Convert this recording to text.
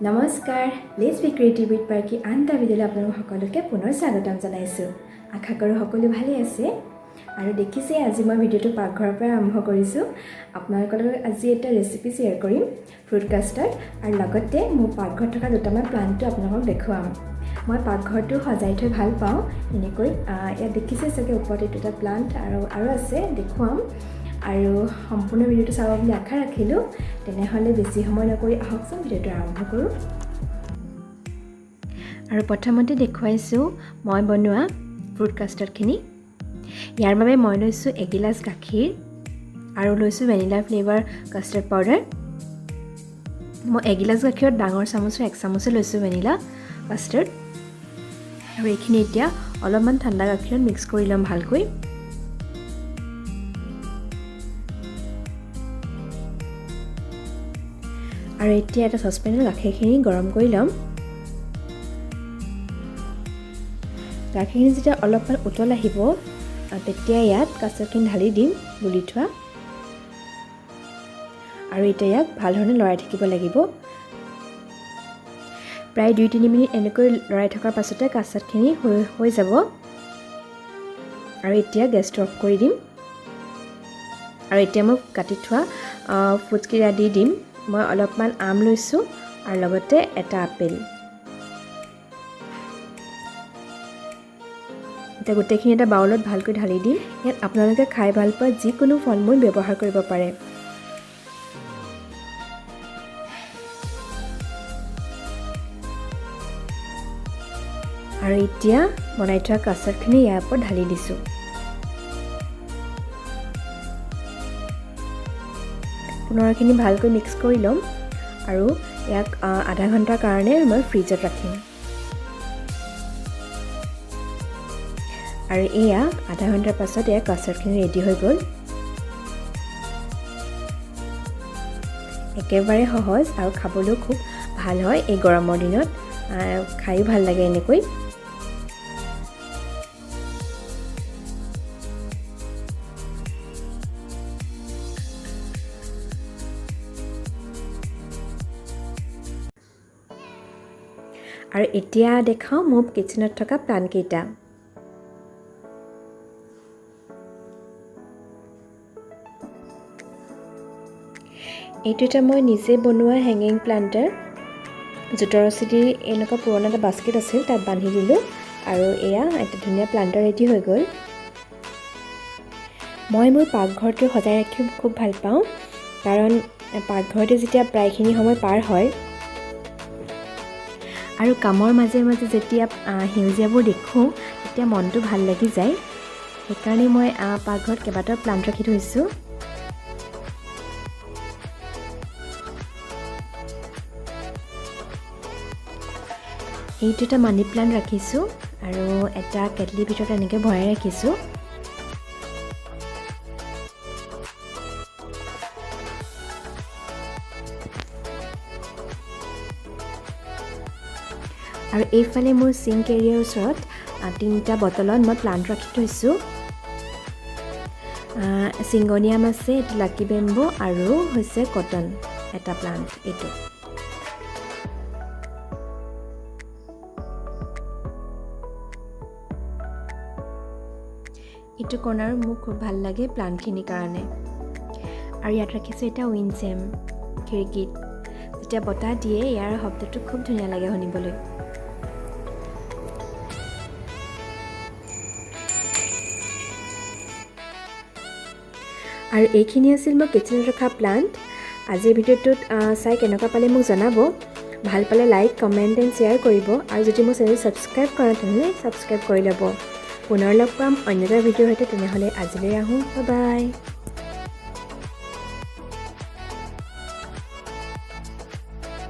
নমস্কাৰ, let's B creative with পাৰ্কি আন এটা ভিডিঅ'লৈ আপোনালোক সকলোকে পুনৰ স্বাগতম জনাইছোঁ। আশা কৰোঁ সকলো ভালেই আছে। আৰু দেখিছে, আজি মই ভিডিঅ'টো পাকঘৰৰ পৰা আৰম্ভ কৰিছোঁ। আপোনালোকৰ লগত আজি এটা ৰেচিপি শ্বেয়াৰ কৰিম, ফ্ৰুট কাষ্টাৰ্ড, আৰু লগতে মোৰ পাকঘৰত থকা দুটামান প্লাণ্টটো আপোনালোকক দেখুৱাম। মই পাকঘৰটো সজাই থৈ ভাল পাওঁ এনেকৈ। ইয়াত দেখিছে চাগে, ওপৰত এইটো এটা প্লাণ্ট আৰু আৰু আছে, দেখুৱাম। আৰু সম্পূৰ্ণ ভিডিঅ'টো চাব বুলি আশা ৰাখিলোঁ। তেনেহ'লে বেছি সময় নকৰি আহকচোন, ভিডিঅ'টো আৰম্ভ কৰোঁ। আৰু প্ৰথমতে দেখুৱাইছোঁ মই বনোৱা ফ্ৰুট কাষ্টাৰ্ডখিনি। ইয়াৰ বাবে মই লৈছোঁ এগিলাচ গাখীৰ আৰু লৈছোঁ ভেনিলা ফ্লেভাৰ কাষ্টাৰ্ড পাউডাৰ। মই এগিলাচ গাখীৰত ডাঙৰ চামুচৰ এক চামুচে লৈছোঁ ভেনিলা কাষ্টাৰ্ড। আৰু এইখিনি এতিয়া অলপমান ঠাণ্ডা গাখীৰত মিক্স কৰি ল'ম ভালকৈ। আৰু এতিয়া এটা চচপেনত গাখীৰখিনি গৰম কৰি ল'ম। গাখীৰখিনি যেতিয়া অলপমান উতল আহিব, তেতিয়া ইয়াত কাষ্টাৰ্ডখিনি ঢালি দিম গুলি থোৱা। আৰু এতিয়া ইয়াক ভাল ধৰণে লৰাই থাকিব লাগিব। প্ৰায় 2-3 মিনিট এনেকৈ লৰাই থকাৰ পাছতে কাষ্টাৰ্ডখিনি হৈ হৈ যাব। আৰু এতিয়া গেছটো অফ কৰি দিম। আৰু এতিয়া মই কাটি থোৱা ফ্ৰুটছকেইটা দি দিম। মই অলপমান আম লৈছোঁ আৰু লগতে এটা আপেল। এতিয়া গোটেইখিনি এটা বাউলত ভালকৈ ঢালি দিম। ইয়াত আপোনালোকে খাই ভাল পোৱা যিকোনো ফল মূল ব্যৱহাৰ কৰিব পাৰে। আৰু এতিয়া বনাই থোৱা কাষ্টাৰ্ডখিনি ইয়াৰ ওপৰত ঢালি দিছোঁ। পুনৰ এইখিনি ভালকৈ মিক্স কৰি ল'ম আৰু ইয়াক আধা ঘণ্টাৰ কাৰণে মই ফ্ৰিজত ৰাখিম। আৰু এয়া আধা ঘণ্টাৰ পাছত এয়া কাষ্টাৰ্ডখিনি ৰেডি হৈ গ'ল। একেবাৰে সহজ আৰু খাবলৈও খুব ভাল হয়। এই গৰমৰ দিনত খায়ো ভাল লাগে এনেকৈ। আৰু এতিয়া দেখাওঁ মোৰ কিটচেনত থকা প্লাণ্টকেইটা। এইটো এটা মই নিজে বনোৱা হেঙিং প্লাণ্টাৰ। জোতৰ ৰছী দি এনেকুৱা পুৰণা এটা বাস্কেট আছিল, তাত বান্ধি দিলোঁ আৰু এয়া এটা ধুনীয়া প্লাণ্টাৰ ৰেডি হৈ গ'ল। মই মোৰ পাকঘৰটো সজাই ৰাখি খুব ভাল পাওঁ, কাৰণ পাকঘৰতে যেতিয়া প্ৰায়খিনি সময় পাৰ হয় আৰু কামৰ মাজে মাজে যেতিয়া সেউজীয়াবোৰ দেখোঁ, তেতিয়া মনটো ভাল লাগি যায়। সেইকাৰণে মই পাকঘৰত কেইবাটাও প্লাণ্ট ৰাখি থৈছোঁ। এইটো এটা মানি প্লাণ্ট ৰাখিছোঁ আৰু এটা কেটলিৰ ভিতৰত এনেকৈ ভৰাই ৰাখিছোঁ। আৰু এইফালে মোৰ চিংক এৰিয়াৰ ওচৰত তিনিটা বটলত মই প্লাণ্ট ৰাখি থৈছোঁ। চিংগনিয়াম আছে, এইটো লাকি বেম্বো আৰু হৈছে কটন এটা প্লাণ্ট এইটো। এইটো কৰ্ণাৰ মোক খুব ভাল লাগে প্লাণ্টখিনিৰ কাৰণে। আৰু ইয়াত ৰাখিছোঁ এটা উইণ্ড চাইম। খিৰিকীত যেতিয়া বতাহ দিয়ে, ইয়াৰ শব্দটো খুব ধুনীয়া লাগে শুনিবলৈ। আৰু এইখিনি আছিল মই কিটচেনত ৰখা প্লাণ্ট। আজিৰ ভিডিঅ'টোত চাই কেনেকুৱা পালে মোক জনাব। ভাল পালে লাইক, কমেণ্ট এণ্ড শ্বেয়াৰ কৰিব। আৰু যদি মোৰ চেনেল ছাবস্ক্ৰাইব কৰা, তেনেহ'লে ছাবস্ক্ৰাইব কৰি ল'ব। পুনৰ লগ পাম অন্য এটা ভিডিঅ'ৰ সৈতে। তেনেহ'লে আজিলৈ আহোঁ, বাই।